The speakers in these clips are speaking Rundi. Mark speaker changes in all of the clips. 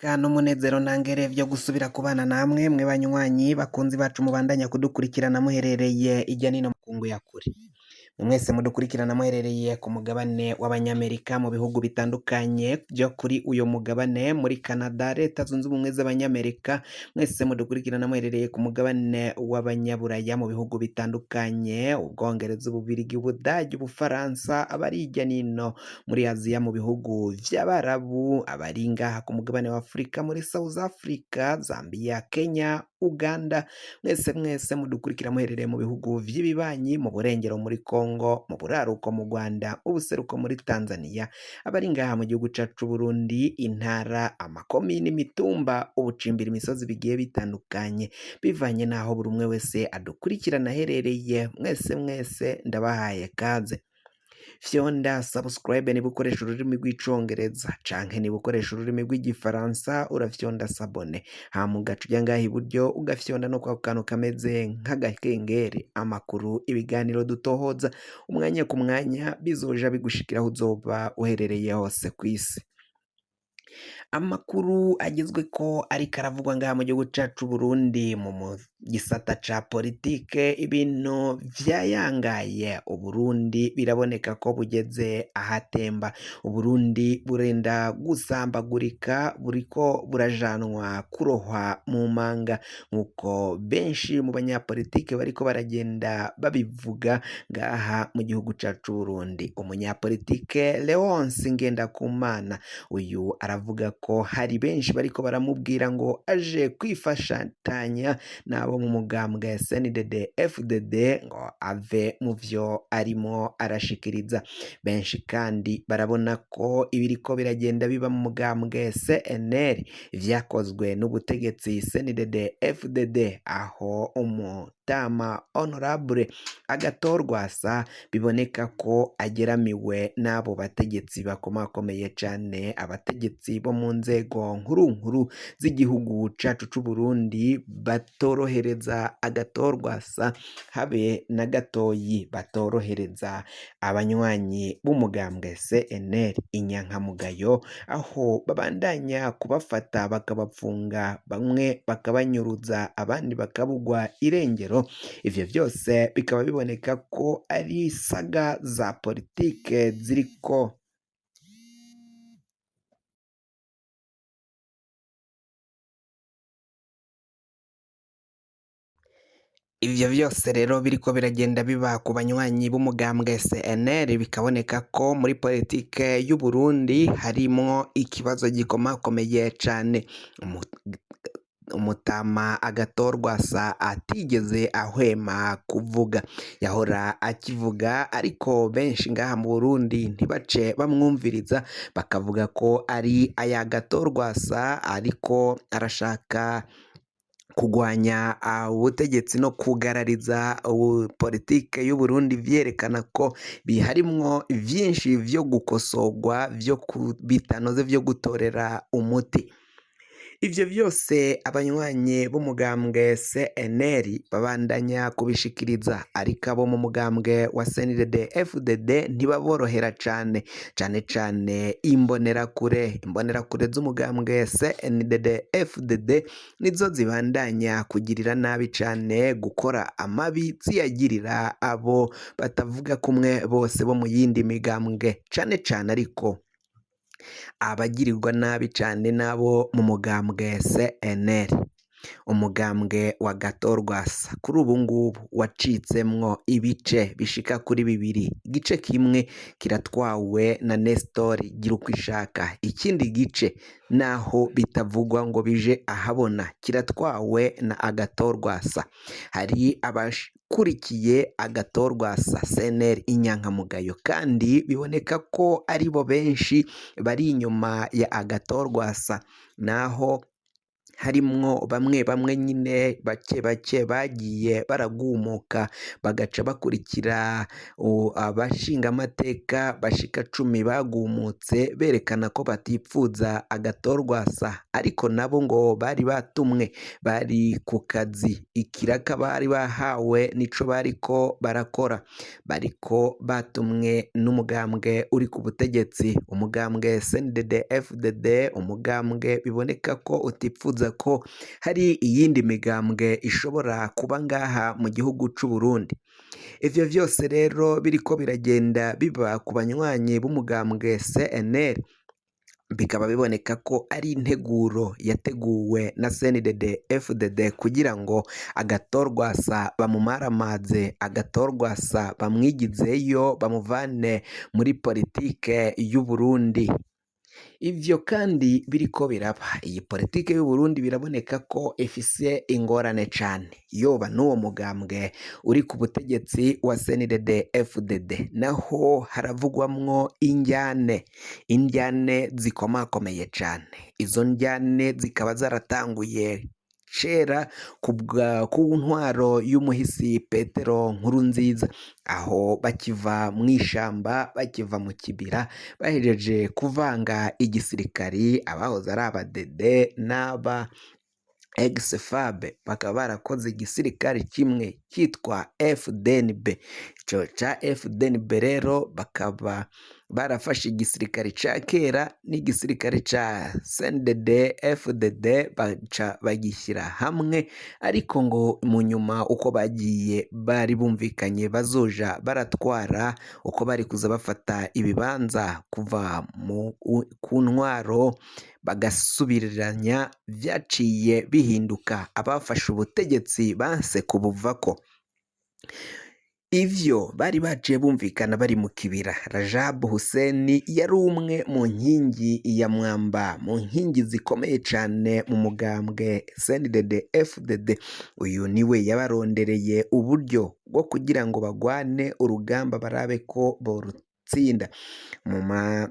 Speaker 1: Kana umunezero ntangere vyo gusubira kubana namwe mwe banywanyi bakunzi bacu mubandanya kudukurikirana muherereye irya nino makungu ya kure. Mwese mudukurikirana muherereye ku mugabane w'Abanyamerika mu bihugu bitandukanye vyo kuri uyo mugabane muri Canada, Leta zunze ubumwe z'Abanyamerika, mwese mudukurikirana muherereye ku mugabane w'Abanyaburaya mu bihugu bitandukanye, Ubwongereza, Ububirigi, Ubudagi, Ubufaransa, abari hirya nino muri Aziya mu bihugu vy'Abarabu, abari ngaha ku mugabane wa Afurika muri South Africa, Zambia, Kenya, Uganda, mwese mwese mudukurikira muherereye mu bihugu vy'ibibanyi, mu burengero muri Congo, mu buraruko mu Rwanda, ubuseruko muri Tanzania, abari ngaha mu gihugu cacu c'Uburundi, intara, amakomine, imitumba, ubucimbira imisozi bigiye bitandukanye, bivanye n'aho buri umwe wese adukurikirana aherereye, mwese mwese ndabahaye kaze. Fyonda subscribe niba ukoresha ururimi rw'icongereza canke niba ukoresha ururimi rw'igifaransa urafyonda s'abonner, hama ugaca uja ngaha iburyo ugafyonda no kwako kantu kameze nk'agakengeri, amakuru, ibiganiro dutohoza umwanya ku mwanya bizoja bigushikira aho uzoba uherereye hose kw'isi. Amakuru agezweko ariko aravugwa ngaha mu gihugu cacu Burundi mu gisata ca politike ibintu vyayangaye, Uburundi biraboneka ko bugeze ahatemba, Uburundi burenda gusambagurika buriko burajanwa kurohwa mu manga nkuko benshi mu banyapolitike bariko baragenda babivuga ngaha mu gihugu cacu Burundi. Umunyapolitike Leonce Ngendakumana uyu aravuga ko hari benshi bariko baramubwira ngo aje kwifashatanya n'abo mu mugambwe CNDD FDD ngo ave mu vyo arimo arashikiriza. Benshi kandi barabona ko ibiriko biragenda biba mu mugambwe CNL vyakozwe n'ubutegetsi CNDD FDD aho umutama honorable Agathon Rwasa biboneka ko ageramiwe n'abo bategetsi bakomakomeye cane, abategetsi bo mu nzego nkuru nkuru z'igihugu cacu c'Uburundi batorohereza Agathon Rwasa habe na gatoyi, batorohereza abanywanyi b'umugambwe CNL inyankamugayo, aho babandanya kubafata bakabapfunga, bamwe bakabanyuruza, abandi bakabugwa irengero. Ivyo vyose bikaba biboneka ko ari saga za politike ziriko Ivyo vyose rero biriko biragenda biba ku banywanyi b'umugambwe CNL bikaboneka ko muri politike y'Uburundi harimwo ikibazo gikomakomeye cane. Umutama Agathon Rwasa atigeze ahwema kuvuga, yahora akivuga ariko benshi ngaha mu Burundi ntibace bamwumviriza bakavuga ko ari aya Agathon Rwasa ariko arashaka kugwanya ubutegetsi no kugarariza politike y'Uburundi vyerekana ko biharimwo vyinshi vyo gukosorwa vyo bitanoze vyo gutorera umuti. Ivyo vyose abanywanyi b'umugambwe CNL babandanya kubishikiriza, ariko abo mu mugambwe wa CNDD FDD ntibaborohera cane, cane cane imbonerakure, imbonerakure z'umugambwe CNDD FDD nizo zibandanya kugirira nabi cane, gukora amabi ziyagirira abo batavuga kumwe bose bo mu yindi migambwe, cane cane ariko abagirirwa nabi cane n'abo mu mugambwe CNL. Umugambwe wa Agathon Rwasa kuri ubu ngubu wacitsemwo ibice bishika kuri bibiri, igice kimwe kiratwawe na Nestor Girukwishaka, ikindi gice naho bitavugwa ngo bije ahabona kiratwawe na Agathon Rwasa. Hari abakurikiye Agathon Rwasa CNL inyankamugayo kandi biboneka ko aribo benshi bari inyuma ya Agathon Rwasa, naho Harimwo bamwe bamwe nyine bake bake bagiye baragumuka bagaca bakurikira abashingamateka bashika 10 bagumutse berekana ko batipfuza agatorwasa, ariko nabo ngo bari batumwe, bari ku kazi, ikiraka bari bahawe nico bariko barakora, bariko batumwe n'umugambwe uri ku butegetsi, umugambwe CNDD FDD, umugambwe biboneka ko utipfuza ko hari iyindi migambwe ishobora kuba ngaha mu gihugu c'u Burundi. Ivyo vyose rero biriko biragenda biba ku banywanyi b'umugambwe CNL, bikaba biboneka ko ari integuro yateguwe na CNDD FDD kugira ngo agatorwasa bamumaramaze, agatorwasa bamwigizeyo, bamuvane muri politike y'u Burundi. Ivyo kandi biriko biraba, iyi politike y'u Burundi biraboneka ko ifise ingorane cane, yoba n'uwo mugambwe uri ku butegetsi wa CNDD FDD, naho haravugwamwo indyane, indyane zikomakomeye cane. Izo ndyane zikaba zaratanguye kera ku ntwaro y'umuhisi Petero Nkurunziza, aho bakiva mw'ishamba, bakiva mu kibira, bahejeje kuvanga igisirikari, abahoze ari abadede n'aba ex-FAB bakaba barakoze igisirikare kimwe cyitwa FDNB. Ico ca FDNB rero bakaba barafashe igisirikare ca kera n'igisirikare ca CNDD FDD baca bagishyira hamwe, ariko ngo mu nyuma uko bagiye bari bumvikanye bazoja baratwara uko bari kuza bafata ibibanza kuva ku ntwaro bagasubiriranya, vyaciye bihinduka abafashe ubutegetsi banse kubuvako. Ivyo bari baciye bumvikana bari mu kibira. Rajab Hussein yari umwe mu nkingi ya mwamba, mu nkingi zikomeye cane mu mugambwe CNDD FDD. Uyu niwe yabarondereye uburyo bwo kugira ngo bagwane urugamba barabe ko borutsinda. Muma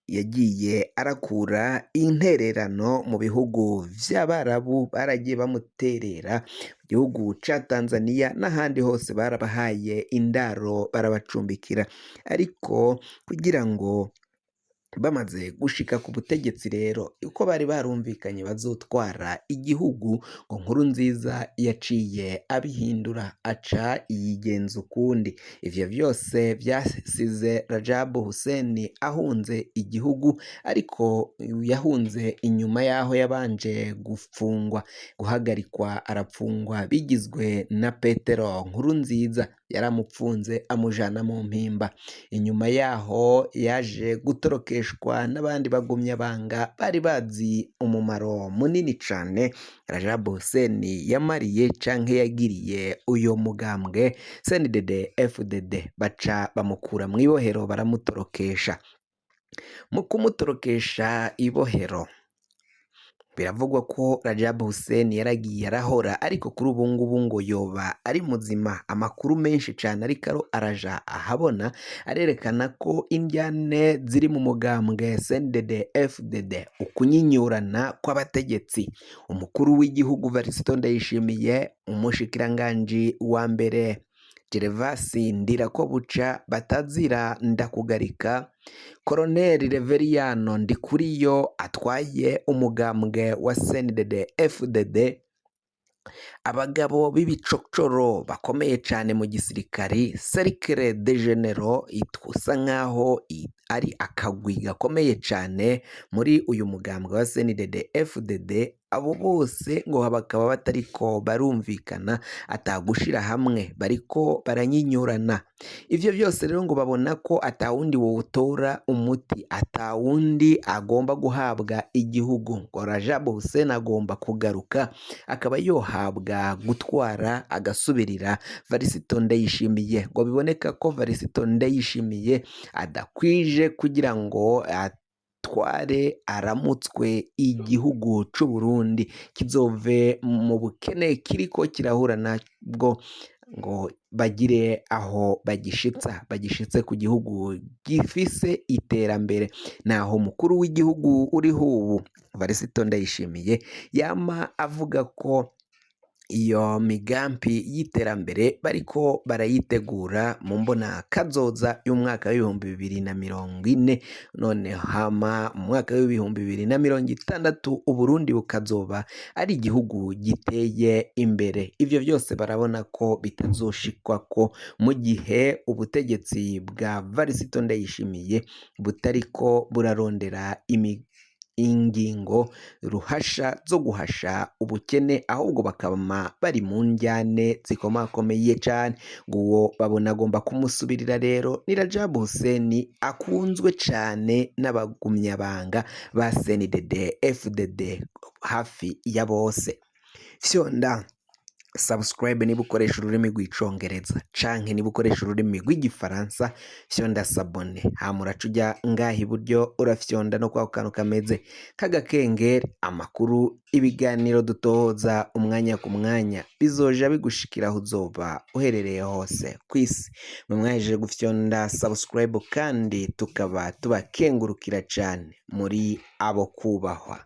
Speaker 1: yagiye arakura intererano mu bihugu vy'Abarabu, baragiye bamuterera mu gihugu ca Tanzania n'ahandi hose barabahaye indaro barabacumbikira, ariko kugira ngo bamaze gushika ku butegetsi rero uko bari barumvikanye bazotwara igihugu, ngo Nkurunziza yaciye abihindura aca yigenza ukundi. Ivyo vyose vyasize Rajab Hussein ahunze igihugu, ariko yahunze inyuma yaho yabanje gufungwa, guhagarikwa arapfungwa bigizwe na Petero Nkurunziza, yaramupfunze amujana mu mpimba. Inyuma yaho yaje gutorokeshwa n'abandi bagumyabanga bari bazi umumaro munini cane Rajab Hussein yamariye canke yagiriye uyo mugambwe CNDD FDD, baca bamukura mw'ibohero baramutorokesha. Mu kumutorokesha ibohero biravugwa ko Rajab Hussein yaragiye arahora, ariko kuri ubu ngubu ngo yoba ari muzima. Amakuru menshi cane ariko araja ahabona arerekana ko indyane ziri mu mugambwe CNDD FDD, ukunyinyurana kw'abategetsi, umukuru w'igihugu Varisito Ndayishimiye, umushikiranganji wa mbere Gervasi Ndirakobuca batazira Ndakugarika, Koloneli Reveriyano Ndikuriyo atwaye umugambwe wa CNDD FDD, abagabo b'ibicocoro bakomeye cane mu gisirikari, Cercle de Generaux isa nkaho ari akagwi gakomeye cane muri uyu mugambwe wa CNDD FDD, abo bose ngo bakaba batariko barumvikana, atagushira hamwe, bariko baranyinyurana. Ivyo vyose rero ngo babona ko atawundi wotora umuti, atawundi agomba guhabwa igihugu, ngo Rajab Hussein agomba kugaruka akaba yohabwa gutwara agasubirira Varisito Ndayishimiye. Ngo biboneka ko Varisito Ndayishimiye adakwije kugira ngo atware aramutswe igihugu c'u Burundi kizove mu bukene kiriko kirahura nabwo. Ngo bagire aho bagishitsa, bagishitse ku gihugu gifise iterambere. Naho umukuru w'igihugu uriho ubu, Varisito Ndayishimiye, yama avuga ko iyo migambi y'iterambere bariko barayitegura mu mbona kazoza y'umwaka w'2040, none hama mu mwaka w'2060 Uburundi bukazoba ari igihugu giteye imbere. Ivyo vyose barabona ko bitazoshikwako mu gihe ubutegetsi bwa Varisito Ndayishimiye butariko burarondera ingingo ruhasha zo guhasha ubukene, ahubwo bakaba bari mu njyane zikomakomeye cane. Nguwo babona agomba kumusubirira rero ni Rajabu Hussein, akunzwe cane n'abagumyabanga ba CNDD FDD hafi ya bose. Fyonda subscribe niba ukoresha ururimi rw'Icongereza, canke niba ukoresha ururimi rw'Igifaransa fyonda s'abonner. Hama uraca uja ngaha iburyo, urafyonda no kwako kantu kameze k'agakengeri. Amakuru, ibiganiro dutohoza umwanya ku mwanya bizoja bigushikira aho uzoba uherereye hose kw'isi. Mwe mwahejeje gufyonda subscribe kandi tukaba tubakengurukira cane, muri abo kubahwa.